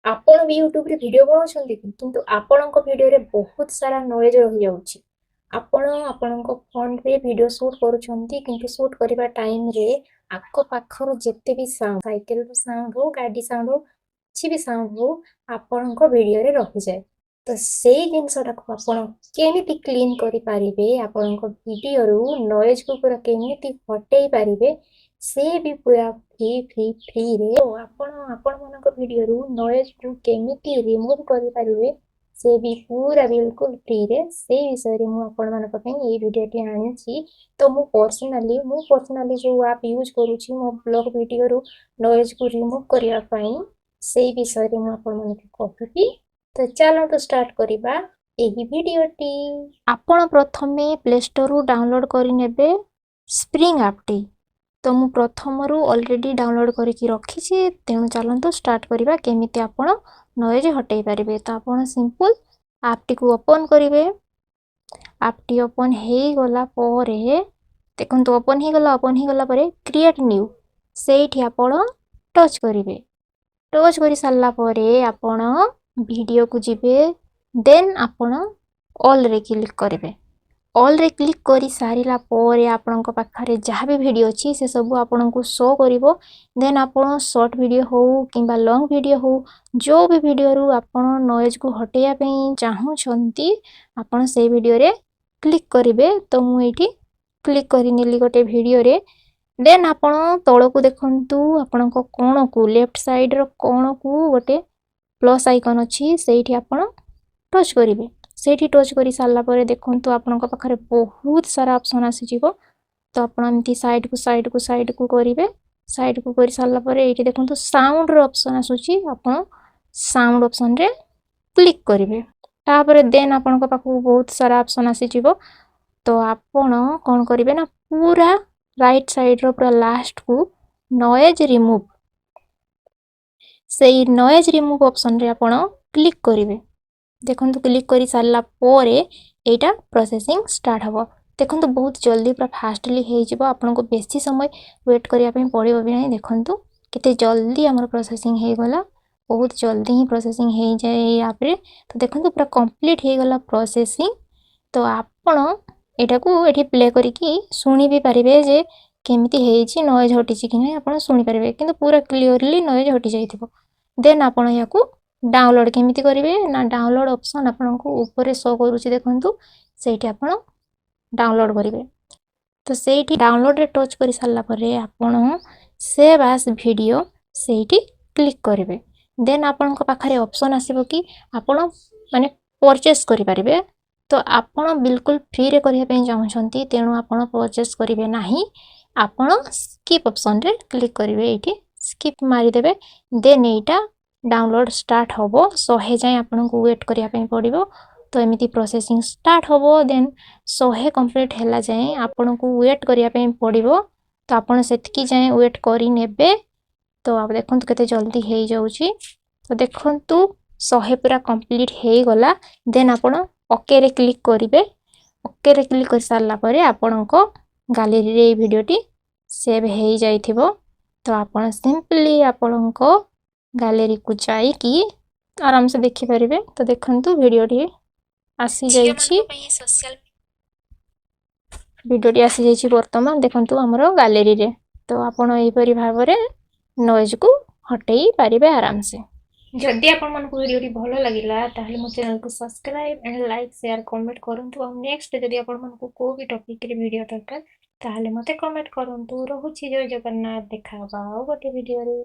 ଆପଣ ବି ୟୁଟ୍ୟୁବରେ ଭିଡ଼ିଓ ବନାଉଛନ୍ତି କି? କିନ୍ତୁ ଆପଣଙ୍କ ଭିଡ଼ିଓରେ ବହୁତ ସାରା ନଏଜ୍ ରହିଯାଉଛି। ଆପଣ ଆପଣଙ୍କ ଫୋନ୍ରେ ଭିଡ଼ିଓ ସୁଟ୍ କରୁଛନ୍ତି, କିନ୍ତୁ ସୁଟ୍ କରିବା ଟାଇମ୍ରେ ଆଖ ପାଖର ଯେତେ ବି ସାଉଣ୍ଡ, ସାଇକେଲର ସାଉଣ୍ଡ ହଉ, ଗାଡ଼ି ସାଉଣ୍ଡ ହଉ, କିଛି ବି ସାଉଣ୍ଡ ହଉ, ଆପଣଙ୍କ ଭିଡ଼ିଓରେ ରହିଯାଏ। ତ ସେଇ ଜିନିଷଟାକୁ ଆପଣ କେମିତି କ୍ଲିନ୍ କରିପାରିବେ, ଆପଣଙ୍କ ଭିଡ଼ିଓରୁ ନଏଜ୍କୁ ପୁରା କେମିତି ହଟେଇ ପାରିବେ, ସେ ବି ପୁରା ଫ୍ରି ଫ୍ରି ଫ୍ରିରେ। ଆପଣ ଆପଣମାନଙ୍କ ଭିଡ଼ିଓରୁ ନଏଜ୍କୁ କେମିତି ରିମୁଭ୍ କରିପାରିବେ, ସେ ବି ପୁରା ବିଲକୁଲ ଫ୍ରିରେ, ସେଇ ବିଷୟରେ ମୁଁ ଆପଣମାନଙ୍କ ପାଇଁ ଏଇ ଭିଡ଼ିଓଟି ଆଣିଛି। ତ ମୁଁ ପର୍ସନାଲି ଯେଉଁ ଆପ୍ ୟୁଜ୍ କରୁଛି ମୋ ବ୍ଲଗ୍ ଭିଡ଼ିଓରୁ ନଏଜ୍କୁ ରିମୁଭ୍ କରିବା ପାଇଁ, ସେଇ ବିଷୟରେ ମୁଁ ଆପଣମାନଙ୍କୁ କହିବି। ତ ଚାଲନ୍ତୁ ଷ୍ଟାର୍ଟ କରିବା ଏହି ଭିଡ଼ିଓଟି। ଆପଣ ପ୍ରଥମେ ପ୍ଲେ ଷ୍ଟୋରରୁ ଡାଉନଲୋଡ଼୍ କରିନେବେ ସ୍ପ୍ରିଙ୍ଗ ଆପ୍ଟି। ତ ମୁଁ ପ୍ରଥମରୁ ଅଲରେଡ଼ି ଡାଉନଲୋଡ଼୍ କରିକି ରଖିଛି। ତେଣୁ ଚାଲନ୍ତୁ ଷ୍ଟାର୍ଟ କରିବା କେମିତି ଆପଣ ନଏଜ୍ ହଟେଇ ପାରିବେ। ତ ଆପଣ ସିମ୍ପଲ୍ ଆପ୍ଟିକୁ ଓପନ୍ କରିବେ। ଆପ୍ଟି ଓପନ୍ ହେଇଗଲା ପରେ ଦେଖନ୍ତୁ, ଓପନ୍ ହେଇଗଲା। ଓପନ୍ ହେଇଗଲା ପରେ କ୍ରିଏଟ୍ ନ୍ୟୁ, ସେଇଠି ଆପଣ ଟଚ୍ କରିବେ। ଟଚ୍ କରିସାରିଲା ପରେ ଆପଣ ଭିଡ଼ିଓକୁ ଯିବେ। ଦେନ୍ ଆପଣ ଅଲ୍ରେ କ୍ଲିକ୍ କରିବେ। ଅଲ୍ରେ କ୍ଲିକ୍ କରିସାରିଲା ପରେ ଆପଣଙ୍କ ପାଖରେ ଯାହା ବି ଭିଡ଼ିଓ ଅଛି, ସେସବୁ ଆପଣଙ୍କୁ ଶୋ କରିବ। ଦେନ୍ ଆପଣ ସର୍ଟ ଭିଡ଼ିଓ ହଉ କିମ୍ବା ଲଙ୍ଗ୍ ଭିଡ଼ିଓ ହଉ, ଯେଉଁ ବି ଭିଡ଼ିଓରୁ ଆପଣ ନଏଜ୍କୁ ହଟେଇବା ପାଇଁ ଚାହୁଁଛନ୍ତି, ଆପଣ ସେଇ ଭିଡ଼ିଓରେ କ୍ଲିକ୍ କରିବେ। ତ ମୁଁ ଏଇଠି କ୍ଲିକ୍ କରିନେଲି ଗୋଟେ ଭିଡ଼ିଓରେ। ଦେନ୍ ଆପଣ ତଳକୁ ଦେଖନ୍ତୁ, ଆପଣଙ୍କ କୋଣକୁ, ଲେଫ୍ଟ ସାଇଡ଼୍ର କୋଣକୁ ଗୋଟେ ପ୍ଲସ୍ ଆଇକନ୍ ଅଛି, ସେଇଠି ଆପଣ ଟଚ୍ କରିବେ। ସେଇଠି ଟଚ୍ କରି ସାରିଲା ପରେ ଦେଖନ୍ତୁ, ଆପଣଙ୍କ ପାଖରେ ବହୁତ ସାରା ଅପସନ୍ ଆସିଯିବ। ତ ଆପଣ ଏମିତି ସାଇଡ଼୍କୁ ସାଇଡ଼୍କୁ ସାଇଡ଼୍କୁ କରିବେ। ସାଇଡ଼୍କୁ କରି ସାରିଲା ପରେ ଏଇଠି ଦେଖନ୍ତୁ, ସାଉଣ୍ଡର ଅପସନ୍ ଆସୁଛି। ଆପଣ ସାଉଣ୍ଡ ଅପସନ୍ରେ କ୍ଲିକ୍ କରିବେ। ତାପରେ ଦେନ୍ ଆପଣଙ୍କ ପାଖକୁ ବହୁତ ସାରା ଅପସନ୍ ଆସିଯିବ। ତ ଆପଣ କ'ଣ କରିବେ ନା, ପୁରା ରାଇଟ୍ ସାଇଡ଼୍ର ପୁରା ଲାଷ୍ଟକୁ ନଏଜ୍ ରିମୁଭ୍, ସେଇ ନଏଜ୍ ରିମୁଭ୍ ଅପସନ୍ରେ ଆପଣ କ୍ଲିକ୍ କରିବେ। ଦେଖନ୍ତୁ, କ୍ଲିକ୍ କରି ସାରିଲା ପରେ ଏଇଟା ପ୍ରୋସେସିଂ ଷ୍ଟାର୍ଟ ହେବ। ଦେଖନ୍ତୁ, ବହୁତ ଜଲ୍ଦି ପୁରା ଫାଷ୍ଟଲି ହେଇଯିବ। ଆପଣଙ୍କୁ ବେଶୀ ସମୟ ୱେଟ୍ କରିବା ପାଇଁ ପଡ଼ିବ ବି ନାହିଁ। ଦେଖନ୍ତୁ, କେତେ ଜଲ୍ଦି ଆମର ପ୍ରୋସେସିଂ ହେଇଗଲା। ବହୁତ ଜଲ୍ଦି ହିଁ ପ୍ରୋସେସିଂ ହେଇଯାଏ ଏଇ ଆପ୍ରେ। ତ ଦେଖନ୍ତୁ, ପୁରା କମ୍ପ୍ଲିଟ୍ ହେଇଗଲା ପ୍ରୋସେସିଂ। ତ ଆପଣ ଏଇଟାକୁ ଏଠି ପ୍ଲେ କରିକି ଶୁଣି ବି ପାରିବେ ଯେ କେମିତି ହେଇଛି, ନଏଜ୍ ହଟିଛି କି ନାହିଁ ଆପଣ ଶୁଣିପାରିବେ। କିନ୍ତୁ ପୁରା କ୍ଲିଅରଲି ନଏଜ୍ ହଟି ଯାଇଥିବ। ଦେନ୍ ଆପଣ ଏହାକୁ ଡାଉନଲୋଡ଼୍ କେମିତି କରିବେ ନା, ଡାଉନଲୋଡ଼୍ ଅପସନ୍ ଆପଣଙ୍କୁ ଉପରେ ଶୋ କରୁଛି ଦେଖନ୍ତୁ, ସେଇଠି ଆପଣ ଡାଉନଲୋଡ଼୍ କରିବେ। ତ ସେଇଠି ଡାଉନଲୋଡ଼୍ରେ ଟଚ୍ କରିସାରିଲା ପରେ ଆପଣ ସେଭ୍ ଆସ୍ ଭିଡ଼ିଓ, ସେଇଠି କ୍ଲିକ୍ କରିବେ। ଦେନ୍ ଆପଣଙ୍କ ପାଖରେ ଅପସନ୍ ଆସିବ କି ଆପଣ ମାନେ ପରଚେସ୍ କରିପାରିବେ। ତ ଆପଣ ବିଲକୁଲ ଫ୍ରିରେ କରିବା ପାଇଁ ଚାହୁଁଛନ୍ତି, ତେଣୁ ଆପଣ ପରଚେସ୍ କରିବେ ନାହିଁ। ଆପଣ ସ୍କିପ୍ ଅପସନ୍ରେ କ୍ଲିକ୍ କରିବେ। ଏଇଠି ସ୍କିପ୍ ମାରିଦେବେ। ଦେନ୍ ଏଇଟା ଡାଉନଲୋଡ଼୍ ଷ୍ଟାର୍ଟ ହେବ। 100 ଯାଏଁ ଆପଣଙ୍କୁ ୱେଟ୍ କରିବା ପାଇଁ ପଡ଼ିବ। ତ ଏମିତି ପ୍ରୋସେସିଂ ଷ୍ଟାର୍ଟ ହେବ। ଦେନ୍ 100 କମ୍ପ୍ଲିଟ୍ ହେଲା ଯାଏଁ ଆପଣଙ୍କୁ ୱେଟ୍ କରିବା ପାଇଁ ପଡ଼ିବ। ତ ଆପଣ ସେତିକି ଯାଏଁ ୱେଟ୍ କରିନେବେ। ତ ଦେଖନ୍ତୁ, କେତେ ଜଲ୍ଦି ହେଇଯାଉଛି। ତ ଦେଖନ୍ତୁ, 100 ପୁରା କମ୍ପ୍ଲିଟ୍ ହେଇଗଲା। ଦେନ୍ ଆପଣ ଓକେରେ କ୍ଲିକ୍ କରିବେ। ଓକେରେ କ୍ଲିକ୍ କରିସାରିଲା ପରେ ଆପଣଙ୍କ ଗାଲେରୀରେ ଏଇ ଭିଡ଼ିଓଟି ସେଭ୍ ହେଇଯାଇଥିବ। ତ ଆପଣ ସିମ୍ପଲି ଆପଣଙ୍କ ଗାଲେରୀକୁ ଯାଇକି ଆରାମସେ ଦେଖିପାରିବେ। ତ ଦେଖନ୍ତୁ, ଭିଡ଼ିଓଟି ଆସିଯାଇଛି। ଭିଡ଼ିଓଟି ଆସିଯାଇଛି ବର୍ତ୍ତମାନ ଦେଖନ୍ତୁ ଆମର ଗାଲେରୀରେ। ତ ଆପଣ ଏହିପରି ଭାବରେ ନଏଜ୍କୁ ହଟେଇ ପାରିବେ ଆରାମସେ। ଯଦି ଆପଣମାନଙ୍କୁ ଭିଡ଼ିଓଟି ଭଲ ଲାଗିଲା, ତାହେଲେ ମୋ ଚ୍ୟାନେଲକୁ subscribe and like, share, comment କରନ୍ତୁ। ଆଉ ନେକ୍ସଟ ଯଦି ଆପଣମାନଙ୍କୁ କେଉଁ ବି ଟପିକ୍ରେ ଭିଡ଼ିଓ ଦରକାର, ତାହେଲେ ମୋତେ କମେଣ୍ଟ କରନ୍ତୁ। ରହୁଛି, ଜୟ ଜଗନ୍ନାଥ। ଦେଖା ହେବା ଆଉ ଗୋଟେ ଭିଡ଼ିଓରେ।